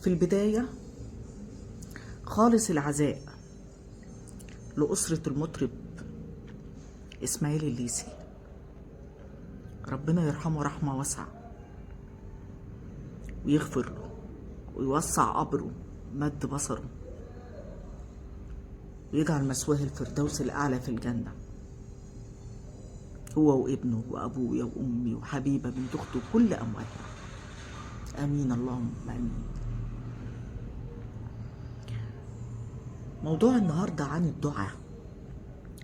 في البداية خالص العزاء لأسرة المطرب إسماعيل الليسي، ربنا يرحمه رحمة واسعة ويغفر له ويوسع قبره مد بصره ويجعل مثواه الفردوس الأعلى في الجنة، هو وابنه وأبويا وأمي وحبيبة بنت أخته وكل أمواتنا، آمين اللهم آمين. موضوع النهاردة عن الدعاء،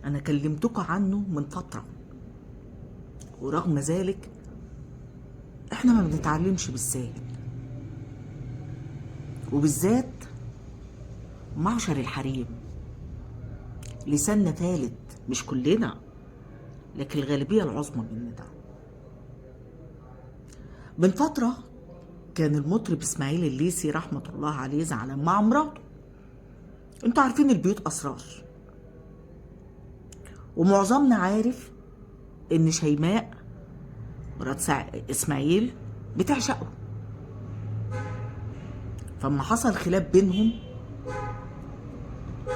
أنا كلمتكم عنه من فترة، ورغم ذلك إحنا ما بنتعلمش بالساهل، وبالذات معشر الحريم لساننا فالت، مش كلنا لكن الغالبية العظمى مننا. من فترة كان المطرب إسماعيل الليسي رحمة الله عليه زعلان مع مراته. انتوا عارفين البيوت أسرار، ومعظمنا عارف إن شيماء مرات إسماعيل بتعشقه. فما حصل خلاف بينهم،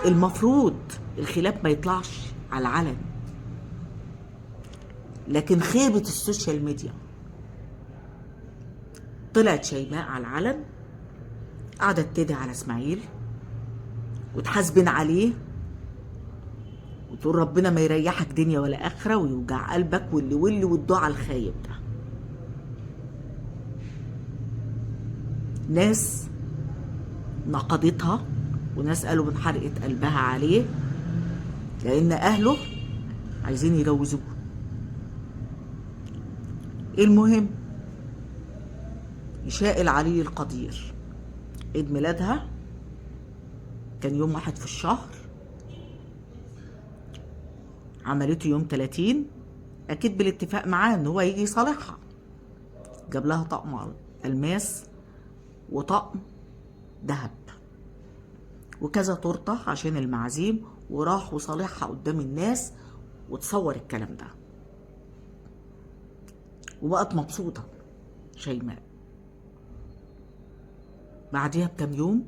المفروض الخلاف ما يطلعش على العلن، لكن خيبة ال social media طلعت شيماء على العلن، قعدت تدعي على اسماعيل وتحاسبن عليه وتقول ربنا ما يريحك دنيا ولا اخره ويوجع قلبك واللي واللي والدعاء الخايب ده. ناس نقدتها وناس قالوا من حرقة قلبها عليه لان اهله عايزين يجوزوه. المهم يشاء العلي القدير، عيد ميلادها كان يوم 1 في الشهر، عملته يوم 30، اكيد بالاتفاق معاه ان هو يجي يصالحها. جاب لها طقم الماس وطقم ذهب وكذا تورته عشان المعازيم، وراح وصالحها قدام الناس وتصور الكلام ده، وبقت مبسوطة شيماء. بعديها بكام يوم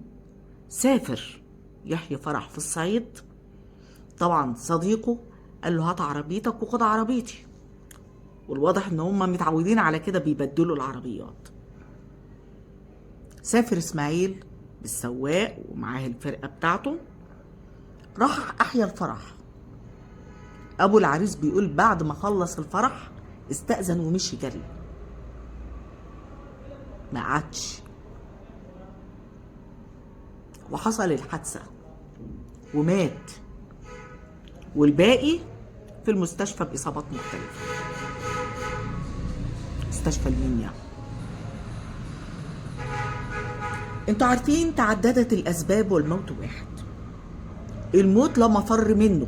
سافر يحيى فرح في الصعيد، طبعا صديقه قال له هات عربيتك وخد عربيتي، والواضح ان هم متعودين على كده بيبدلوا العربيات. سافر اسماعيل بالسواق ومعاه الفرقة بتاعته، راح احيا الفرح. ابو العريس بيقول بعد ما خلص الفرح استأذن ومشي جري، ما قعدش، وحصل الحادثة ومات، والباقي في المستشفى بإصابات مختلفة، مستشفى المنيا. انتوا عارفين تعددت الأسباب والموت واحد، الموت لا مفر منه،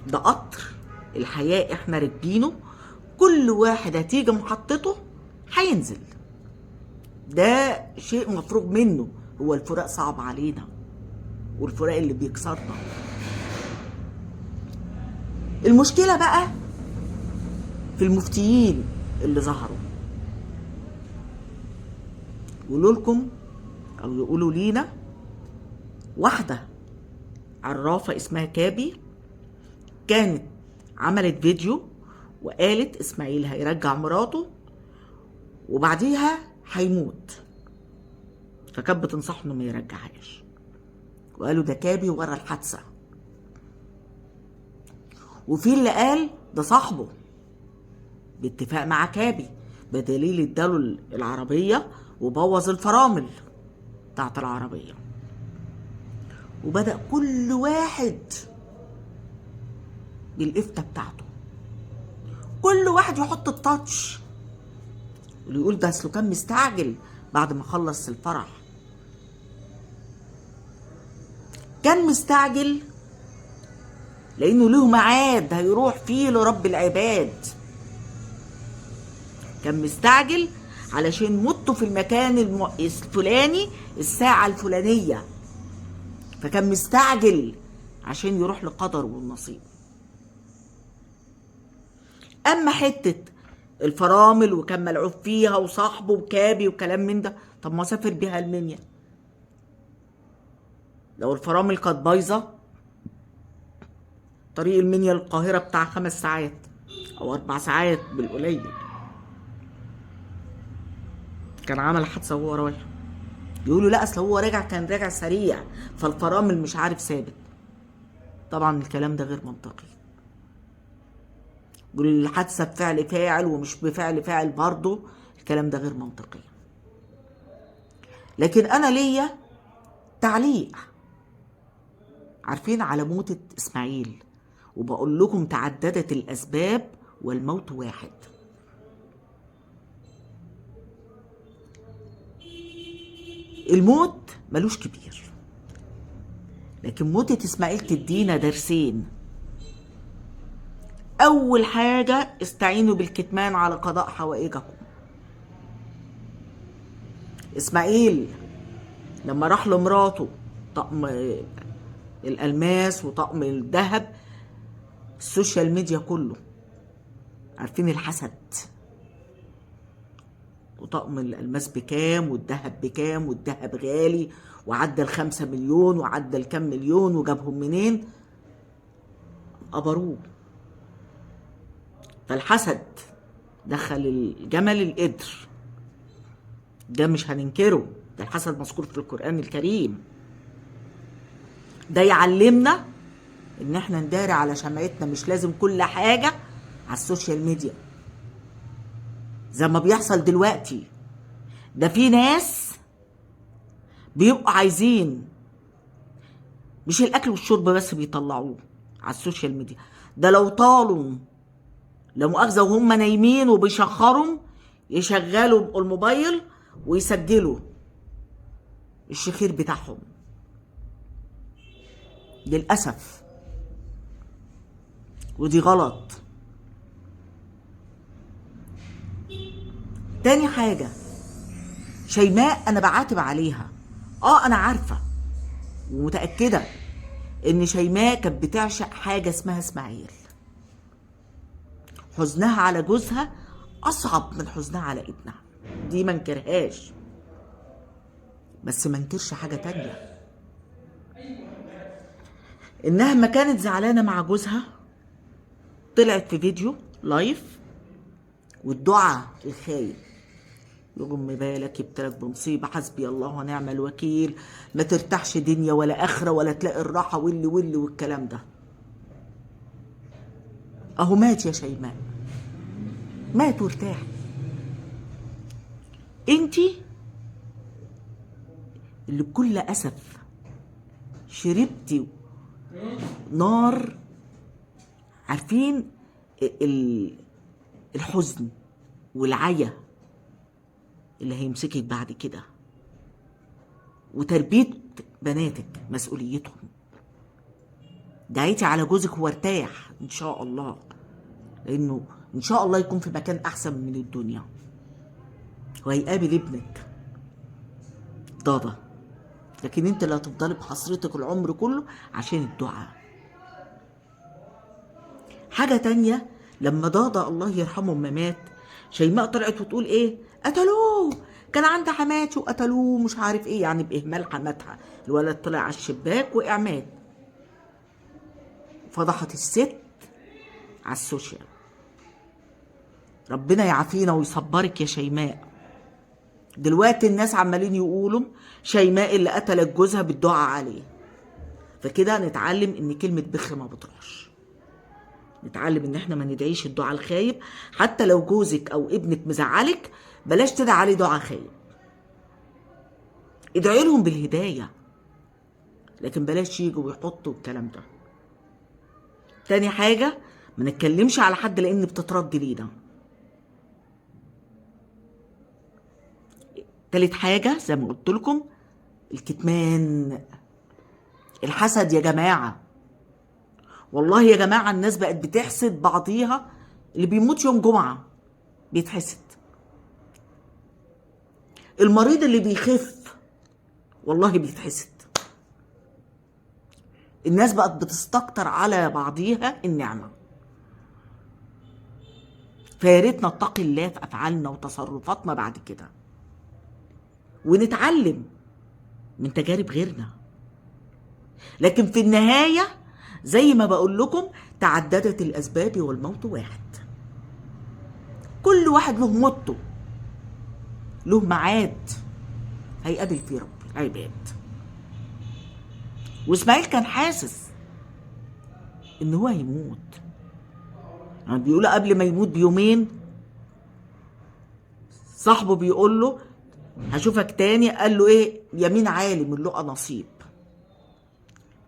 ده قطر الحياة احنا راكبينه، كل واحد هتيجي محطته هينزل، ده شيء مفروغ منه. هو الفراق صعب علينا والفراق اللي بيكسرنا. المشكلة بقى في المفتيين اللي ظهروا يقولوا لكم او يقولوا لينا، واحدة عرافة اسمها كابي كانت عملت فيديو وقالت اسماعيل هيرجع مراته وبعديها هيموت، فكانت بتنصحه انه ما يرجعهاش، وقالوا ده كابي ورا الحادثة. وفي اللي قال ده صاحبه باتفاق مع كابي، بدليل اداله العربية وبوظ الفرامل بتاعت العربية. وبدأ كل واحد بالإفتة بتاعته، كل واحد يحط التاتش، اللي يقول ده اصله كان مستعجل بعد ما خلص الفرح، كان مستعجل لانه له ميعاد هيروح فيه لرب العباد، كان مستعجل علشان مته في المكان الفلاني الساعة الفلانية، فكان مستعجل عشان يروح لقدره والنصيب. اما حتة الفرامل وكان ملعوب فيها وصاحبه وكابي وكلام من ده. طب ما سافر بيها المنيا، لو الفرامل كانت بايظة طريق المنيا للقاهره بتاع 5 ساعات او 4 ساعات بالقليل، كان عمل حادثه وهو رايح. يقولوا لا اصل هو راجع، كان راجع سريع فالفرامل مش عارف ثابت. طبعا الكلام ده غير منطقي. والحادثه بفعل فاعل ومش بفعل فاعل، برضه الكلام ده غير منطقي. لكن انا ليا تعليق، عارفين، على موتة اسماعيل، وبقول لكم تعددت الاسباب والموت واحد. الموت ملوش كبير، لكن موتة اسماعيل تدينا درسين. اول حاجة، استعينوا بالكتمان على قضاء حوائجكم. اسماعيل لما راح لمراته طقم الالماس وطقم الذهب، ال social media كله عارفين الحسد، وطقم الالماس بكام والذهب بكام، والذهب غالي وعدى 5 مليون وعدى الكام مليون، وجابهم منين؟ قبروه. فالحسد دخل الجمل القدر، ده مش هننكره، ده الحسد مذكور في القرآن الكريم. ده يعلمنا ان احنا نداري على شمعتنا، مش لازم كل حاجة على ال social media زي ما بيحصل دلوقتي. ده في ناس بيبقوا عايزين مش الاكل والشرب بس بيطلعوه على ال social media، ده لو طالوا لا مؤاخذة وهم نايمين وبيشخروا يشغلوا الموبايل ويسجلوا الشخير بتاعهم. للأسف، ودي غلط. تاني حاجة، شيماء أنا بعاتب عليها. أنا عارفة ومتأكدة إن شيماء كانت بتعشق حاجة اسمها اسماعيل. حزنها على جوزها أصعب من حزنها على ابنها، دي ما انكرهاش، بس ما انكرش حاجة تانية، إنها ما كانت زعلانة مع جوزها طلعت في فيديو live والدعاء الخايب، يغم بالك يبتلك بمصيبة، حسبي الله ونعم الوكيل، ما ترتاحش دنيا ولا آخرة ولا تلاقي الراحة واللي واللي والكلام ده. أهو مات يا شيماء، مات وارتاح. انتي اللي بكل أسف شربتي نار، عارفين الحزن والعيا اللي هيمسكك بعد كده، وتربية بناتك مسؤوليتهم. دعيتي على جوزك وارتاح ان شاء الله، لانه ان شاء الله يكون في مكان احسن من الدنيا، وهيقابل ابنك ضاضة. لكن انت اللي هتفضلي بحسرتك العمر كله عشان الدعاء. حاجة تانية، لما ضاضة الله يرحمه ما مات، شيماء طلعت وتقول ايه؟ قتلوه، كان عند حماتي وقتلوه مش عارف ايه، يعني باهمال حماتها، الولد طلع على الشباك وقع مات. فضحت الست على ال social. ربنا يعافينا ويصبرك يا شيماء. دلوقتي الناس عمالين يقولوا شيماء اللي قتلت جوزها بالدعاء عليه، فكده نتعلم ان كلمة بخ ما بتروحش، نتعلم ان احنا ما ندعيش الدعاء الخايب. حتى لو جوزك او ابنك مزعلك بلاش تدعي عليه دعاء خايب، ادعي لهم بالهداية، لكن بلاش يجوا ويحطوا الكلام ده. تاني حاجة، ما نتكلمش على حد لان بتترد لينا. تالت حاجة زي ما قلت لكم، الكتمان، الحسد يا جماعة. والله يا جماعة الناس بقت بتحسد بعضيها، اللي بيموت يوم جمعة بيتحسد، المريض اللي بيخف والله بيتحسد. الناس بقت بتستكتر على بعضيها النعمة. فيا ريت نتقي الله في افعالنا وتصرفاتنا بعد كده، ونتعلم من تجارب غيرنا. لكن في النهاية زي ما بقول لكم، تعددت الأسباب والموت واحد. كل واحد له موته، له ميعاد هيقابل فيه رب العباد. واسماعيل كان حاسس ان هو هيموت، يعني بيقول قبل ما يموت بيومين صاحبه بيقول له هشوفك تاني، قال له ايه؟ يمين عالي من لقى نصيب.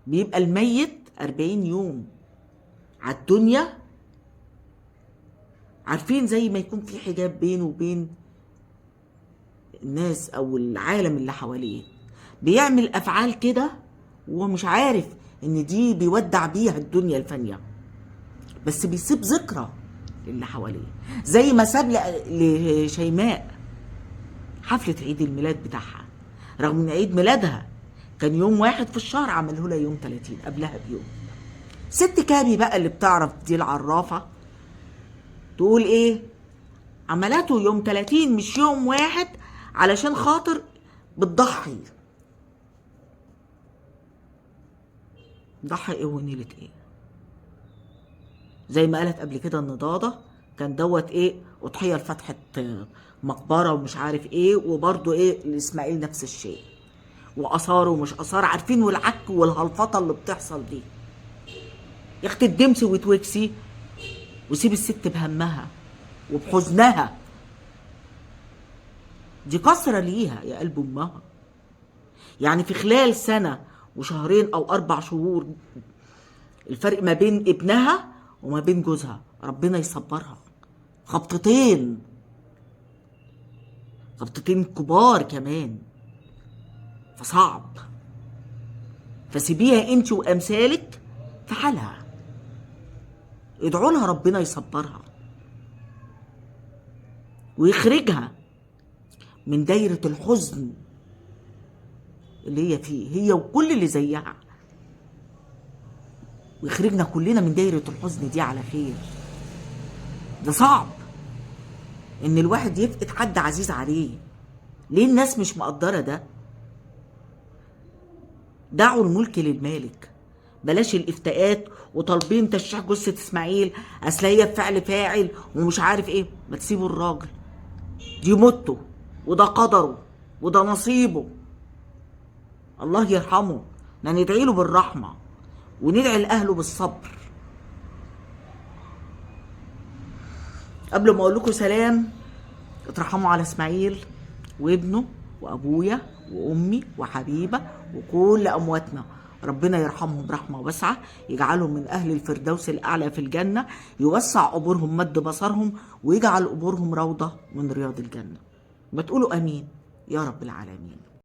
بيبقى الميت 40 يوم على الدنيا، عارفين زي ما يكون في حجاب بينه وبين الناس او العالم اللي حواليه، بيعمل افعال كده وهو مش عارف ان دي بيودع بيها الدنيا الفانية، بس بيسيب ذكرى للي حواليه، زي ما ساب لشيماء حفلة عيد الميلاد بتاعها، رغم ان عيد ميلادها كان يوم 1 في الشهر، عمله لها يوم 30 قبلها بيوم. ست كابي بقى اللي بتعرف دي العرافة تقول ايه؟ عملته يوم 30 مش يوم 1 علشان خاطر بتضحي. ضحي ايه ونيلة ايه؟ زي ما قالت قبل كده النضاضة كان دوت ايه، اضحية لفتحة مقبرة ومش عارف ايه، وبرضه ايه الاسماعيل نفس الشيء، واثاره ومش اثار، عارفين، والعك والهلفطة اللي بتحصل دي. يا اختي الدمسي وتوكسي وسيب الست بهمها وبحزنها، دي كسرة ليها يا قلب امها. يعني في خلال سنة وشهرين او 4 شهور الفرق ما بين ابنها وما بين جوزها، ربنا يصبرها. خبطتين، خبطتين كبار كمان، فصعب. فسيبيها انت وامثالك في حالها، ادعوا لها ربنا يصبرها ويخرجها من دايرة الحزن اللي هي فيه، هي وكل اللي زيها، ويخرجنا كلنا من دايرة الحزن دي على خير. ده صعب ان الواحد يفقد حد عزيز عليه، ليه الناس مش مقدرة ده؟ دعوا الملك للمالك، بلاش الافتاءات وطالبين تشريح جثة اسماعيل اصل هي بفعل فاعل ومش عارف ايه. ما تسيبوا الراجل، دي موته وده قدره وده نصيبه، الله يرحمه، ندعي له بالرحمة وندعي لأهله بالصبر. قبل ما اقول لكم سلام، اترحموا على اسماعيل وابنه وابويا وامي وحبيبه وكل امواتنا، ربنا يرحمهم رحمه واسعه، يجعلهم من اهل الفردوس الاعلى في الجنه، يوسع قبورهم مد بصرهم، ويجعل قبورهم روضه من رياض الجنه. ما تقولوا امين يا رب العالمين.